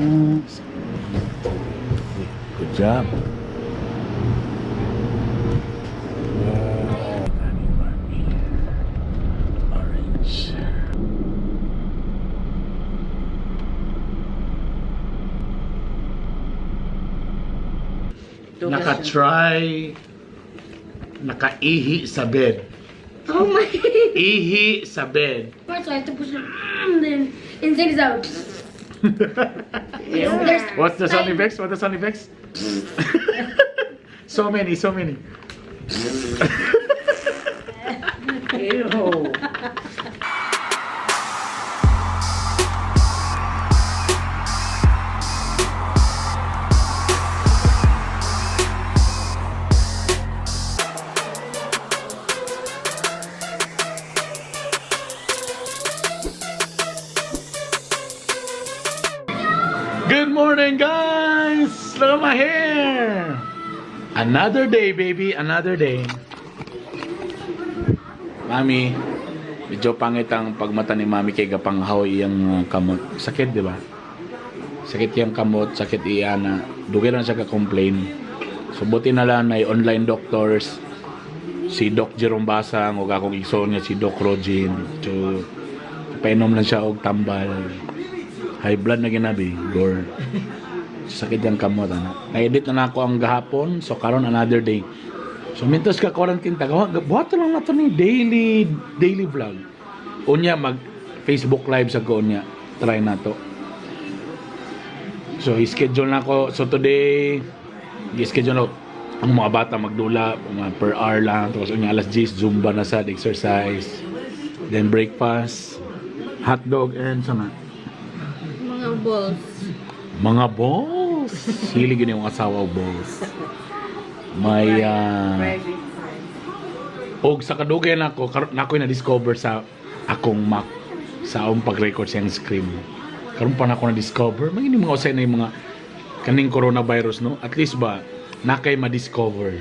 Good job. Wow. Honey Barbie. Orange. Naka-try, nakaihi sa bed. Oh my. Ihi sa bed. So I have to push it, then and things out. There's What's the sound effects? What's the sound effects? So many, so many. Ew. Good morning, guys! Look at my hair! Another day, baby. Another day. Mami, medyo pangit ang pagmata ni Mami kay gapanghaw iyang kamot. Sakit, di ba? Sakit iyang kamot, sakit iya na. Dugay lang siya ka-complain. So, buti na lang ay online doctors. Si Doc Jerome Basang o akong igsoon nga si Doc Rogin. So, painom lang siya og tambal. High blood na ginabi, gore. Sakit yung kamot, ana. Na-edit na nako ang gahapon, so karon another day. So mintos ka quarantine ta, buhat lang nato ni daily daily vlog. Unya mag Facebook live sa ko unya. Try na to. So i-schedule na ko. So today i-schedule na ko ang mga bata magdula mga per hour lang, tapos unya alas 10 Zumba na sad, exercise, then breakfast, hotdog and sana Mga balls. Mga balls. Hilig yun yung asawa og balls. May og sa kadugay nako nako na discover sa akong Mac sa akong pag-record siyang screen. Karon pa nako na-discover, magini mga usay na yung mga kaning coronavirus, no? At least ba nakay ma-discover.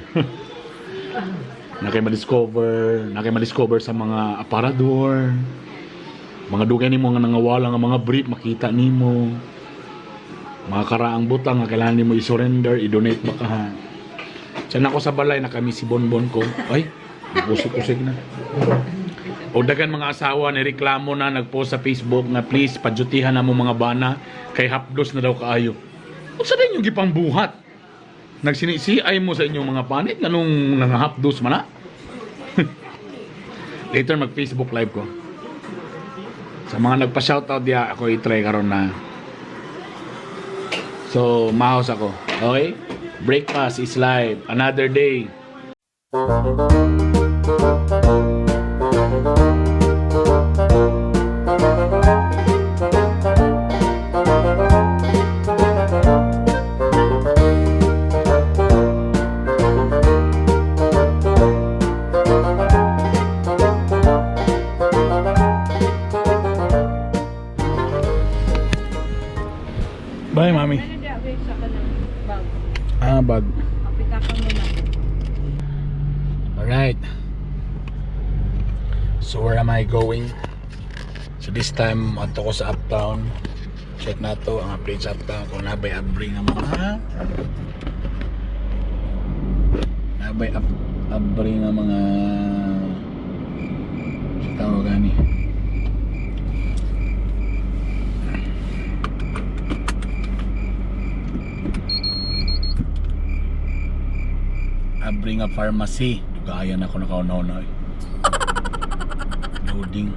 Nakay ma-discover sa mga aparador. Mga dugay nimo nga nangawala nga mga brief makita nimo. Mga karaang butang nga kailangan nimo i-surrender, i-donate ba ka ha. Diyan ako sa balay na kami si Bonbon ko. Ay, usik-usik na. O dagan mga asawa ni reklamo na nagpost sa Facebook nga please padyutihan na mo mga bana kay hapdos na daw kaayo. Unsa din yung gipangbuhat? Nagsinisi-ay mo sa inyong mga panit nganong nangahapdos man na? Later mag Facebook live ko. Sa mga nagpa-shoutout diya, ako i-try karon na. So, mahos ako. Okay? Breakfast is live. Another day. Bye, Mami. Ano di away sa kanang bag? Ah, bag. Apitakan mo na. Alright. So where am I going? So this time, ato ko sa Uptown. Check na to ang update sa Uptown kung nabay abri nga mga nabay abri nga mga sa tawag gani. Abri nga pharmacy. Dugayan ako nakauna-una eh. Loading.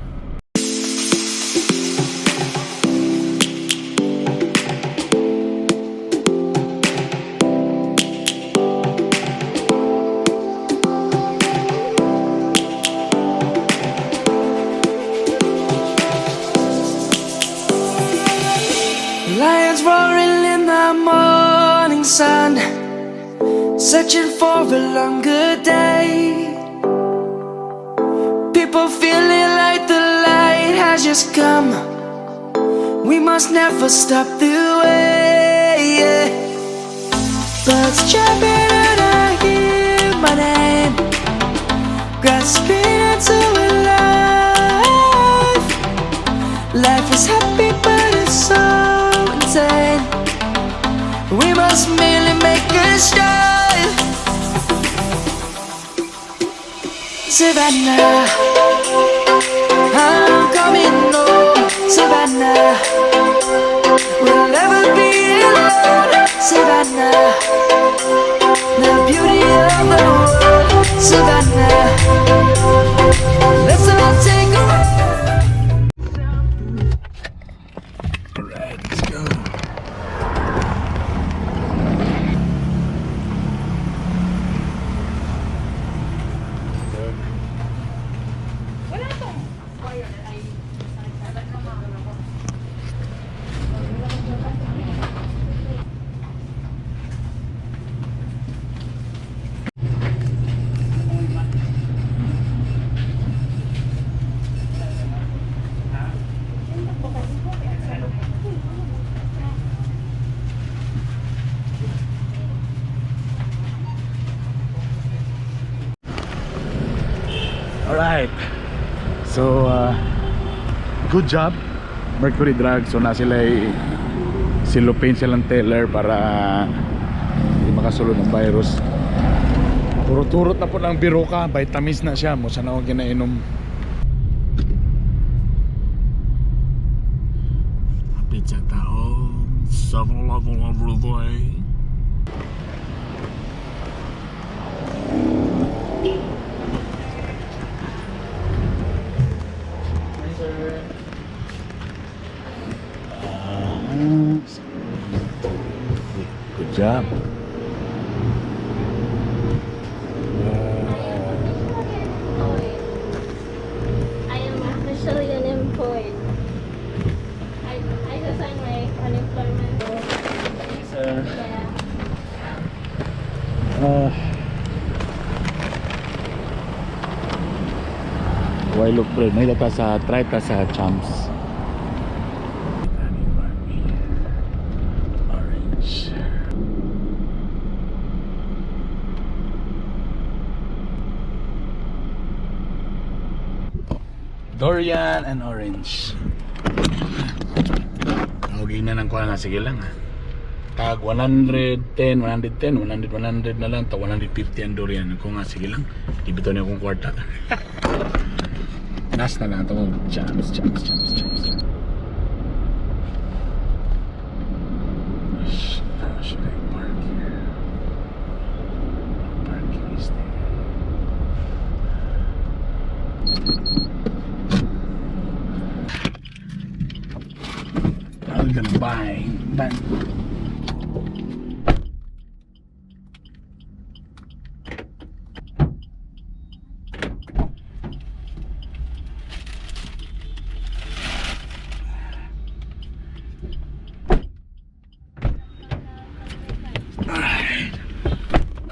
Lions roaring in the morning sun, searching for a longer day. People feeling like the light has just come. We must never stop the way. Yeah. Birds chirping and I hear my name, grasping into a life. Life is happy, but it's so insane. We must merely make a start. Savannah, I'm coming home. Savannah, we'll never be alone. Savannah, the beauty of the world. Savannah, let's all take a ride. Alright, let's go. Alright. So, good job, Mercury Drug. So, na sila silupin silang teller para hindi makasulod ng virus. Turot-turot na po ng biruka. Vitamins na siya. Musa na akong ginainom. Hapit sa taong 7-Eleven. Good job. I am officially unemployed. I just signed my unemployment. Sir. Yeah. Why look bread? May ta sa try ta sa Champs. Orange. Durian and orange. Okay na ng kuha nga. Sige lang ha. Tag 110, 110, 100, 100 na lang. Tag 150 ang durian. Kung nga, sige lang. Di bitaw niya akong kwarta. Nas na lang itong Champs, Champs, Champs, Champs. Should I park here? Parking is there. I'm gonna buy. Buy.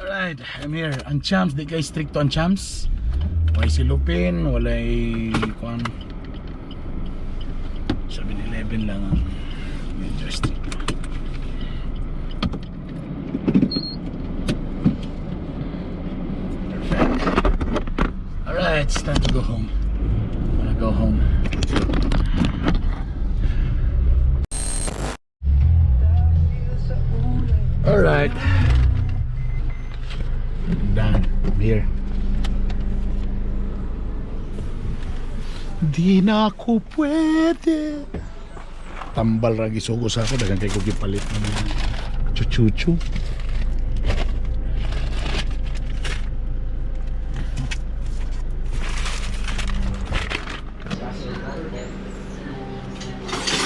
Alright, I'm here. Ang Champs, di kay stricto ang Champs. Walay silupin, walay kuan. 7-Eleven lang ang medyo strict. Perfect. Alright, it's time to go home. Wanna go home. Alright. I'm done. I'm here. Di na ako pwede. Tambal ra gisugo sa ako daghan kay ko gipalit ng chuchuchu.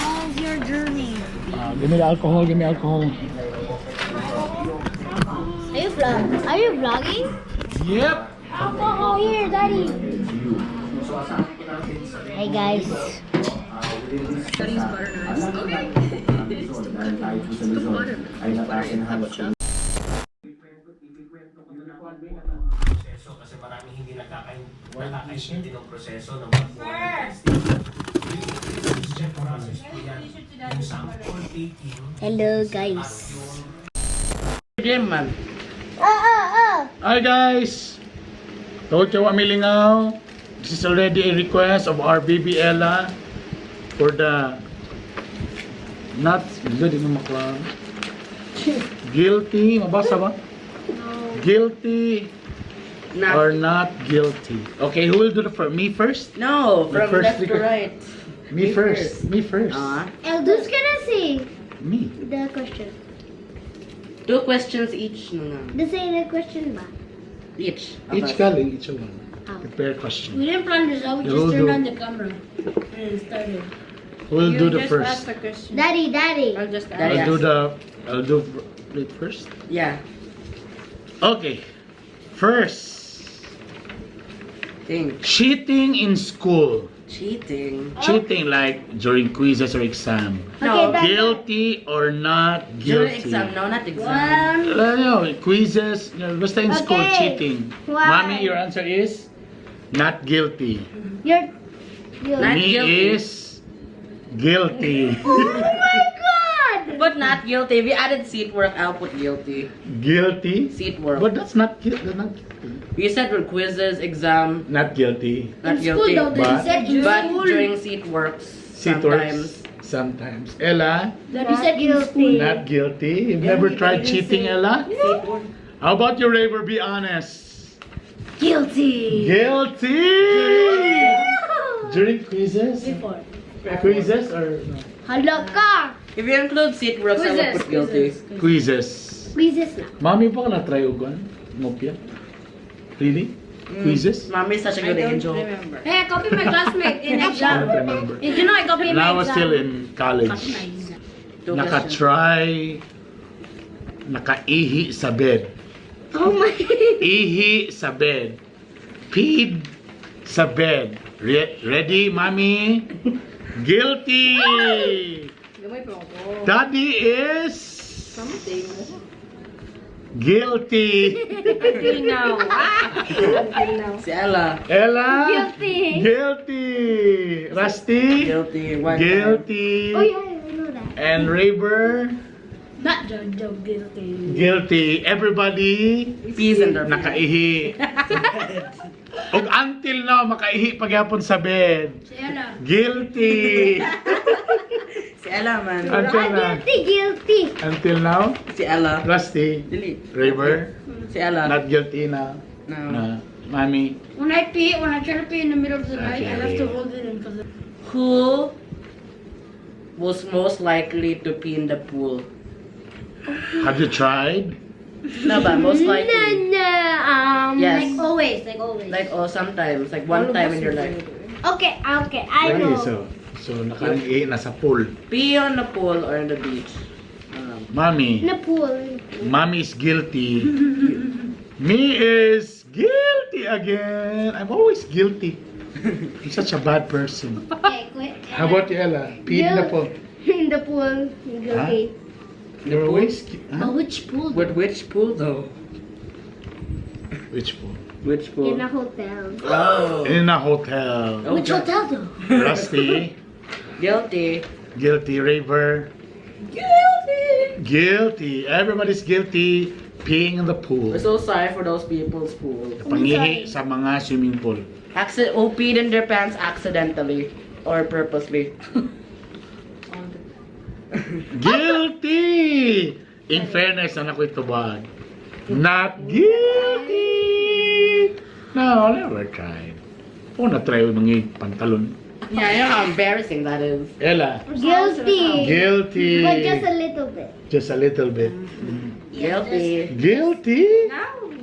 How's your journey? Give me the alcohol, give me alcohol. Are you vlog? Are you vlogging? Yep. Alcohol here, Daddy. Hey guys. Proseso kasi maraming hindi nakakaintindi ng proseso ng pagkuha ng testing. Yung process po yan. Yung sample taking Hello guys. Game man. Oh oh oh. Hi guys! Tokyo Amilingaw. This is already a request of our baby Ella for the nuts. Good in makla. Guilty, mabasa ba? Guilty Not, or not guilty? Okay, who will do the first? Me first? No, The from first left to speaker. right. Me first. Me first. Ah. Who's gonna say Me. the question? Two questions each. No. The same the question ba? Each. Of Each us. galing, each one. Ah. Prepare question. We didn't plan this out. We You just will turned do. on the camera and it started. Who will You do the just first? ask the question. Daddy, Daddy. I'll just ask. Daddy. I'll do it first. Yeah. Okay. First, Think. cheating in school. Cheating. Cheating like during quizzes or exam. No. Okay, Daddy. Guilty or not During guilty? exam. No, not exam. One. No, quizzes, basta in school, Okay. cheating. One. Mommy, your answer is not guilty. You're Not Me guilty. is guilty. Oh my God! But not guilty. If you added seat work, I'll put guilty. Guilty? Seat work. But that's not guilty. Not guilty. You said with quizzes, exam, Not guilty. not In school guilty. though, they said in But school. during seat works, Seat sometimes. works. Sometimes. Ella, Daddy said in school. not guilty. You've never tried cheating, Ella? Seat work. How about you, Raver? Be honest. Guilty. Guilty! During quizzes? Before. Quizzes or no? Hala ka! If you include seat works, I would Quizzes, put guilty. quizzes. Quizzes. Quizzes na. Mami pa ka na-try ugon? Ngopya? Really? Quizzes? Mommy is such a I good don't angel. remember. Hey, I copied my classmate in I don't exam. remember. Did you know I copied When my I was exam? still in college, Copy my exam. Two questions. naka-try, nakaihi sa bed. Oh my. Ihi sa bed. Peed sa bed. Ready, Mami? Guilty! Gamay pa ako. Daddy is Something. guilty. Until now. Until now. Si Ella. Ella? Guilty. Guilty. Rusty? Guilty. One time. Guilty. Oh yeah, I know that. And Raver? Not Jojo guilty. Guilty. Everybody? Peas in their Nakaihi. Ug until now, makaihi pagyapon sa bed. Si Ella. Guilty. Si Ella man. Until Ah, now. guilty, guilty. Until now, Si Ella. Rusty, Dili. Raver, Si Ella. not guilty na. No. Na. Mami, When I pee, when I try to pee in the middle of the night, I have to Okay. hold it in because Who was most likely to pee in the pool? Have you tried? No, but most No, likely. no. Yes. like always, like always. Like, oh, sometimes. Like, one time in your life. Okay, I Lagi, know. so nakalang nasa pool. Pee on the pool or in the beach. Mami, In the pool. Mommy is guilty. Me is guilty again. I'm always guilty. I'm such a bad person. Okay, quit. How about you, Ella? Pee in the pool. In the pool. Guilty. You're always But huh? which pool? But which pool though? Which pool? Which pool? In a hotel. Oh. In a hotel. Oh, Which God. hotel though? Rusty, Guilty. Guilty Raver. Guilty. Guilty. Everybody's guilty. Peeing in the pool. We're so sorry for those people's pool. Pangihi sa mga swimming pool. Who peed in their pants accidentally or purposely. Guilty! In fairness, anak ko ito ba? Not guilty! No, never tried. O, na-try yung mga pantalon. Yeah, you know how embarrassing that is. Ella, Guilty. guilty. But just a little bit. Just a little bit. Guilty. Guilty?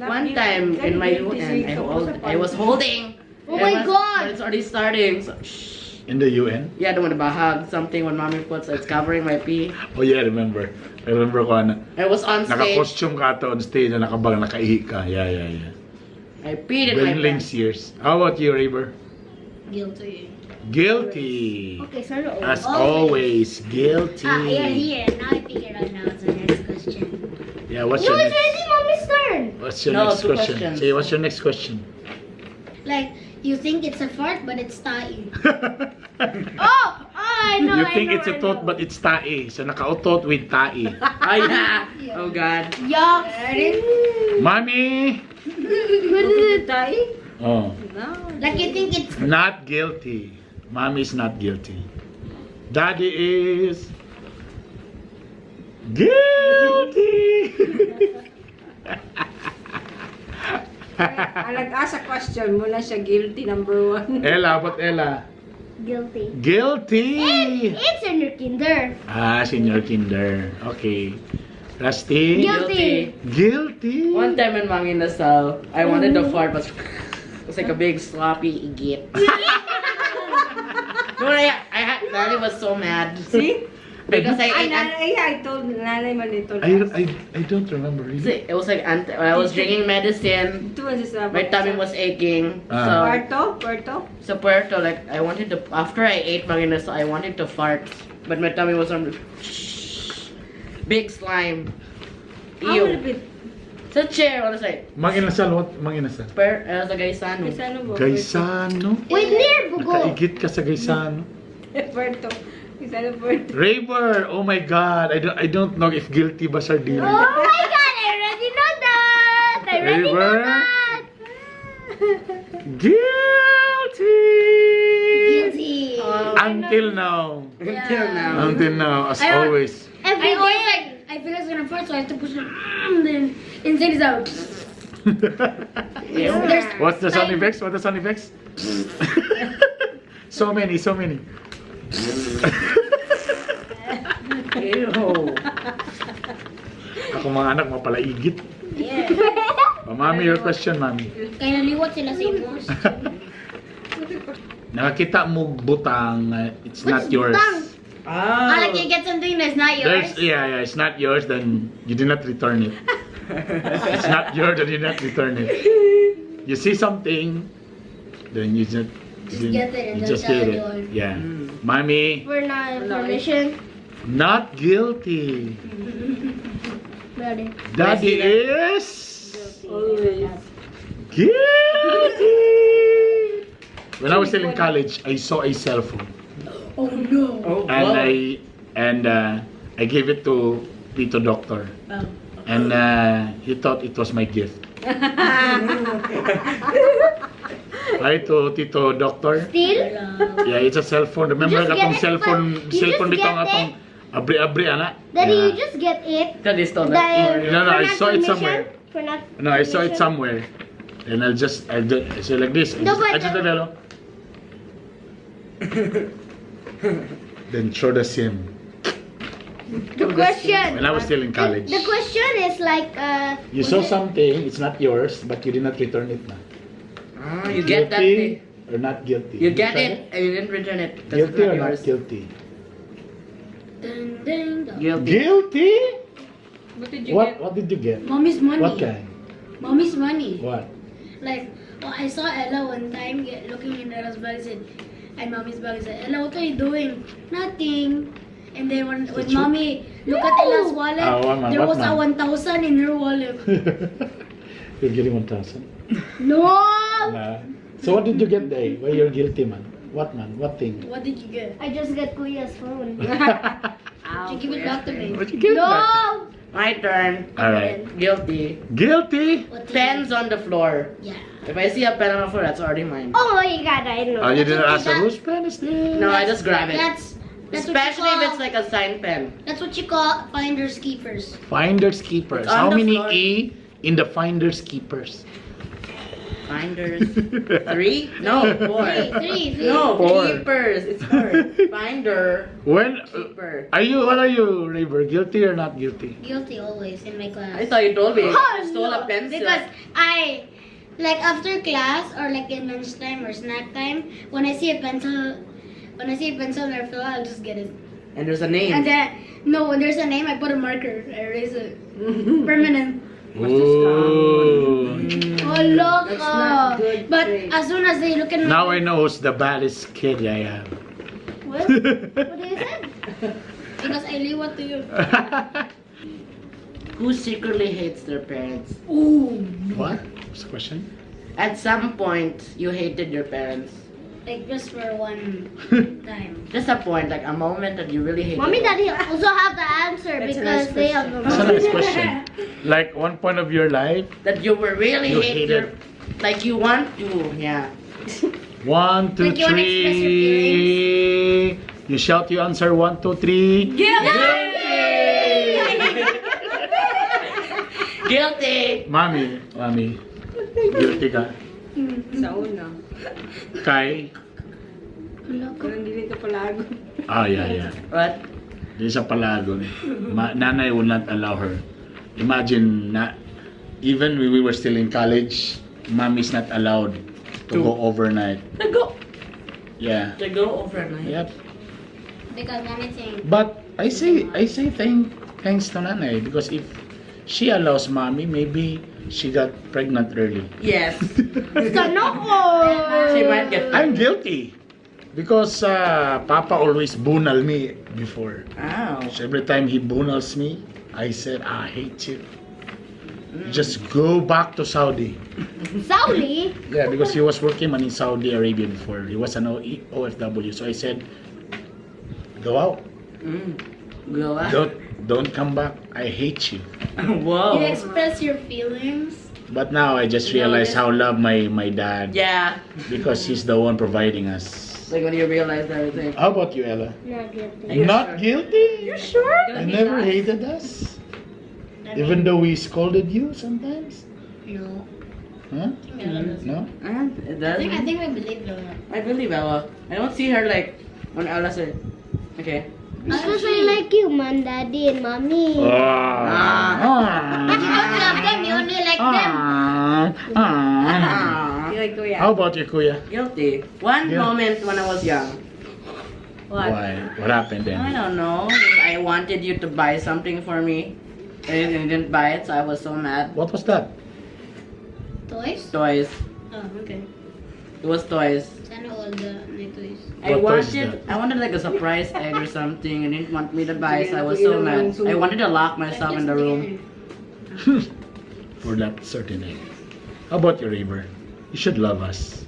One time in my UN, I was holding. Oh It my God. But it's already starting. So, shh. In the UN? Yeah, the one about hug something when mommy puts it's covering my pee. Oh yeah, I remember. I remember ko ano. I was on stage. Naka-costume ka ata on stage na nakabang nakaihi ka. Yeah. I peed in my When pants. links years. How about you, Raver? Guilty. Guilty. Okay, so no. As always, guilty. Ah, yeah, here. Now I figured out now it's the next question. Yeah, what's No, your it's next? already mommy's turn. What's your No, next two question? questions. Say, what's your next question? Like, you think it's a fart, but it's tae. Oh, oh, I know. You I think know, it's a I thought, know. but it's tae. So nakautot with tae. Oh yeah. Oh God. Yuck. Mommy! What is it? Tae? Oh, No. Like, you think it's not guilty. Mommy is not guilty. Daddy is guilty. nag-ask a question mao na siya guilty number one. Ella, what Ella? Guilty. Guilty! It's senior kinder. Ah, senior kinder. Okay. Rusty? Guilty. Guilty? One time in Manginasal, I wanted to fart, but it was like a big sloppy igit. No, I had, Nanny was so mad. See? Because I Ah, ate, nanay, I told nanay man ito. I don't remember really. it was like, when I was drinking medicine, Ito man siya sa... my tummy was aching. Ah. So, Puerto? Puerto? so Puerto, like, I wanted to, after I ate Manginasal, I wanted to fart, but my tummy was on big slime. How Ew. will it be? Sa chair, I was like, Manginasal, what? Manginasal? per, sa Gaisano. Gaisano ba? Gaisano? Wait, near Bugo. Nakaigit ka sa Gaisano. Puerto. Gaisano Puerto. Raver! Oh my God! I don't know if guilty ba sa dili. Oh my God, I already know that. I already know River. that. Guilty! Guilty. Until now. Until now. Until now, as always. Every I day, always like, I feel it's gonna fart, so I have to push it. Then inside is out. Ew. There's What's the sound effects? What's the sound effects? So many, so many. Ew. Ako mga anak, mapalaigit. Yeah. Oh, Mami, your question, Mami. Kaya naliwat sila sa imos. Nakakita mo butang, it's not What's yours. butang? Oh. Ah, like you get something that's not yours. Yeah, it's not yours, then you did not return it. It's not yours, then you did not return it. You see something, then you just, Just get it and you don't just tell get it. anyone. Yeah. Mommy, For not permission. not guilty. Ready. Daddy is Always. guilty. When I was still in college, I saw a cell phone. Oh no. Oh, And wow. I gave it to Tito Doctor. Oh. And he thought it was my gift. Right to Tito Doctor? Steal? Yeah, it's a cell phone. Remember Just katong get it, cell phone, but you cell phone just bitong get atong abri-abri ana. Daddy, Yeah. you just get it. Daddy stole it. Dahil No, for I not saw it permission? somewhere. For not No, I saw it permission? somewhere. And I'll just I say like this. I No, just, but I just like, then throw the SIM. The question. When I was still in college. The question is like You saw something, it's not yours, but you did not return it na. Ah, you get that Guilty thing. or not guilty? You get try it and you didn't return it. That's Guilty not or not yours. guilty? Dun, dun, dun. Guilty. Guilty? What did you What get? what did you get? Mommy's money. What kind? Mommy's money. What? Like, well, I saw Ella one time looking in Ella's bag said, and mommy's bag said, "Ella, what are you doing?" "Nothing." And then when true? mommy look at Ella's wallet, Ah, what man, there what was a man? 1,000 in her wallet. You're getting 1,000. No. Nah. So what did you get there? Why you're guilty, man? What, man? What thing? What did you get? I just got Kuya's phone. She give it back to me. What you get back? No. My turn. All right. Guilty. Guilty? What did Pens on the floor. Yeah. If I see a pen on the floor, that's already mine. Oh my God, I know. Oh, you didn't ask her, That- whose pen is this? No, I just grab it. That's Especially what you if call, it's like a sign pen. that's what you call finders keepers. Finders keepers. It's on How the many floor. E in the finders keepers? Finders. Three? No, four. Three, three, three. No, Four. keepers. It's four. Finder. When Keeper. are you? What are you, Raver? Guilty or not guilty? Guilty always in my class. I thought you told me. Oh, You stole a no, pencil. because I, like after class or like in lunchtime or snack time, when I see a pencil, when I see a pencil on the floor, I'll just get it. And there's a name. And then no, when there's a name, I put a marker. I erase it. Permanent. Ooh. Oh, look. That's not good But trait. as soon as they look at my Now I know who's the baddest kid I am. What? What do you say? Because I leave what to you. Who secretly hates their parents? Ooh. What? What's the question? At some point, you hated your parents. Like just for one time. Just a point, like a moment that you really hated. Mommy, them. Daddy also have the answer That's a because nice they have the That's a nice question. Like one point of your life, That you were really You hate hated. your, like you want to, yeah. One, two, Like you wanna express your three. You shout, you answer. One, two, three. Guilty. Mommy, mommy, guilty ka. Sa una. Kay? Wala ko. Parang dili ka palago. Ah, yeah. What? Di sa palagon. Nanay will not allow her. Imagine, na, even when we were still in college, mommy's not allowed to go overnight. To go. Yeah. To go overnight. Yep. Because anything. But I say thanks to nanay because if she allows mommy, maybe she got pregnant early. Yes. Sana all. She might get. I'm guilty because Papa always bunal me before. Ow. So every time he bunals me, I said, "I hate you. Just go back to Saudi." Sauli? Yeah, because he was working man in Saudi Arabia before. He was an OFW. So I said, "Go out. Go out. Don't come back. I hate you." Whoa. You express your feelings. But now I just realized how love my dad Yeah. because he's the one providing us. Like when you realize everything. How about you, Ella? Not guilty. Not guilty? You sure? You never hated us? Even though we scolded you sometimes? No. Huh? No? It I does. think I think I believe Lola. I believe Ella. I don't see her like when Ella said, "Okay." Because I like you, man, daddy, and mommy. Ah. But you don't love them, you only like them. Ah. Ah. Ah. You like kuya. How about you, Kuya? Guilty. One Yeah. moment when I was young. What? Why? What happened I then? don't know. I wanted you to buy something for me, and you didn't buy it, so I was so mad. What was that? Toys? Toys. Oh, okay. It was toys. Sana all the my toys. I What toys is wanted that? I wanted like a surprise egg or something, and didn't want me to buy, so I was so mad. I wanted to lock myself in the room. For that certain egg. How about you, River? You should love us.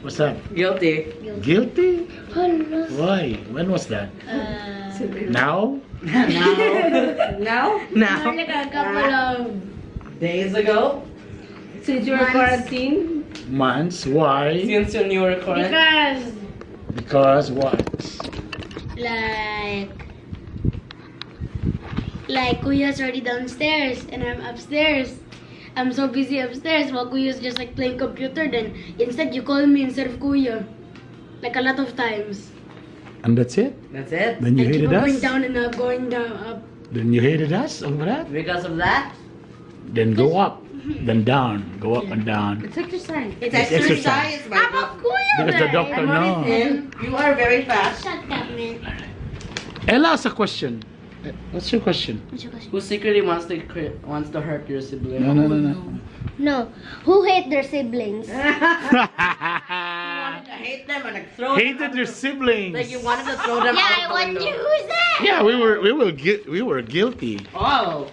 What's that? Guilty. Guilty? Hala. Why? When was that? Now? Now. Now? Now. Like a couple of Days ago. Since you were quarantined? Months? Why? Since you were quarantined. because Because what? like Kuya's already downstairs and I'm upstairs. I'm so busy upstairs while Kuya's just like playing computer, then instead you call me instead of Kuya. Like a lot of times. And that's it? That's it. Then you I keep hated on going us? down and up, going down, up. Then you hated us over that? Because of that. Then go up, then down, go up and down. It's exercise. It's It's exercise. exercise, my I'm a Kuya Because the man. doctor I'm knows. only thin. You are very fast. Shut up, man. Ella has a question. What's your question? What's your question? Who secretly wants to hurt your sibling? No. No. Who hate their siblings? You wanted to hate them and like throw them Hated out your the- siblings. Like you wanted to throw them Yeah, out I the want window. you. Who's that? Yeah, we were guilty. Oh.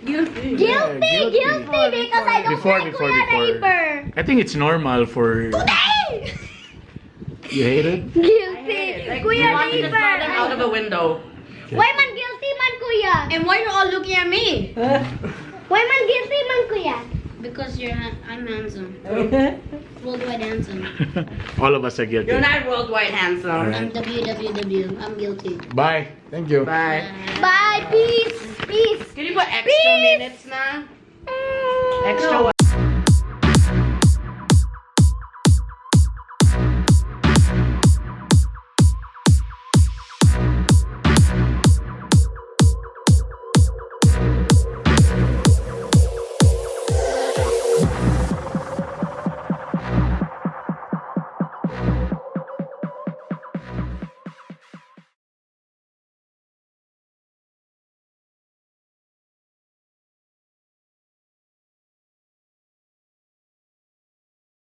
Guilty. Guilty, Yeah, guilty. guilty, because I don't Before, like before, Kuya before. River. I think it's normal for you hated. Guilty. Like, you Kuya wanted to throw them out River. of a window. Why man guilty man, Kuya? And why you're all looking at me? Why man guilty man, Kuya? Because I'm handsome. Worldwide handsome. All of us are guilty. You're not worldwide handsome. All I'm right. WWW. I'm guilty. Bye. Thank you. Bye. Bye, peace, peace. Can you put extra Peace. minutes na? Extra